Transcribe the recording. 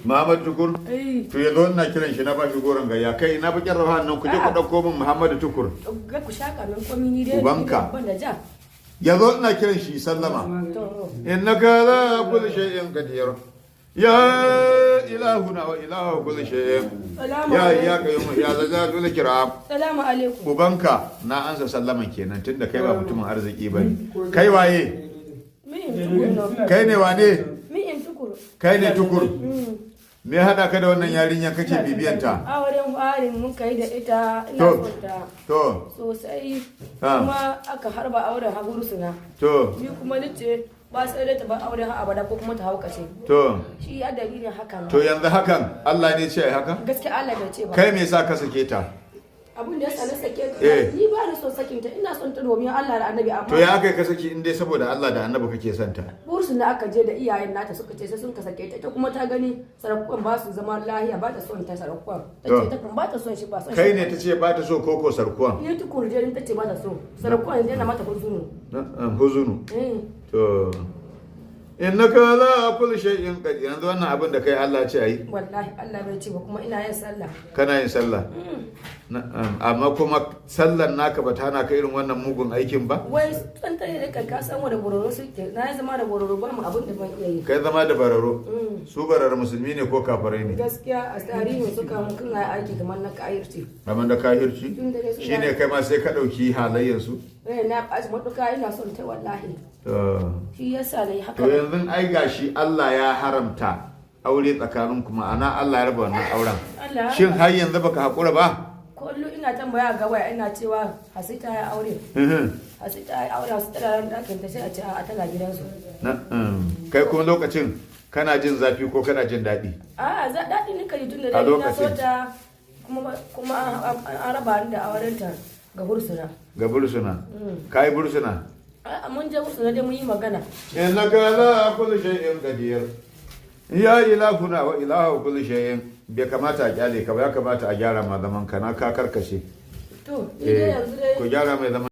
Muhammad Tukur? Eh. To, yanzu ina kiran shi, na ba shi goron gayya. Kai, na bakin rawa nan, ku je ku dauko min Muhammadu Tukur. Ga ku shaka min komi ni dai. Ubanka. Ban da ja. Yanzu ina kiran shi sallama. To. إنك على كل شيء قدير يا إلهنا وإله كل شيء. Salamu يا alaikum. إياك يوم يا ذا الكرام. Salamu alaikum. Ubanka, na ansa sallaman kenan, tunda kai ba mutumin arziki bane. Kai waye? Mi in Tukur no. Kai ne wane? Mi in Tukur. Kai ne Tukur? Me ya hada ka da wannan yarinya kake bibiyanta? Auren farin mun kai da ita, ina To. son ta To. sosai. Ah. Kuma aka harba auren ha suna. To. Ni kuma nace ba sai dai ta bar auren har abada ko kuma ta haukace. To. Shi ya dalilin haka. To, yanzu hakan Allah ne ce ai haka? Gaskiya Allah bai ce ba. Kai, me yasa ka sake ta? Abun da yasa na sake ta, ni ba ni son sakin ta, ina son ta domin Allah da Annabi, amma To, ya aka yi ka saki in dai saboda Allah da Annabi kake son ta? Bursuna aka je da iyayen nata, suka ce sai sun ka sake ta. Ita kuma ta gani sarakuwan ba su zama lahiya, ba ta son ta sarakuwan ta. To. Ce ta kan ba ta son shi, ba son Kai shi. ne ta ce ba ta so koko sarkuwan? Ni Tukur je ta ce ba ta so sarakuwan, yana mata huzunu. Na'am, huzunu. Eh. To, إنك على كل شيء قدير. Yanzu wannan abin da kai, Allah ce ayi? Wallahi Allah bai ce ba, kuma ina yin sallah. Kana yin sallah. Na'am, amma kuma sallan naka ba ta hana ka irin wannan mugun aikin ba? Wai tsan tare da ka san wanda bororo suke, na yi zama da bororo, ba mu abin da ban iya yi. Kai zama da bararo? Su bararo musulmi ne ko kafirai ne? Gaskiya a tarihin suka mun kuna aiki kamar na kayirci. Kamar da kahirci. Tun da dai suna- Shine kai ma sai ka ɗauki halayyarsu? Eh, na ɓaci matuƙa, ina son ta wallahi. To. Shi yasa na yi haka. To, yanzu ai gashi Allah ya haramta aure tsakanin kuma ana Allah ya raba wannan auren. Allah ya Shin har yanzu baka haƙura ba? Kullum ina tambaya ga waya, ina cewa Hasi ta yi aure, Hasi ta yi aure, Hasi tana ran ɗakin ta, sai a ce a tana gidansu. Kai kuma lokacin kana jin zafi ko kana jin daɗi? A za daɗi nika yi, tun da A dai ina so lokacin. ta, kuma an raba ni da aurenta ga bursuna. Ga bursuna? Ka yi bursuna? A mun je bursuna dai mun yi magana. إنك على كل شيء قدير يا إلهنا وإله كل شيء. Bai kamata a kyale ka ba, ya kamata a gyara ma zaman ka na ka karkashe. To, ni dai yanzu dai Ku gyara mai zaman.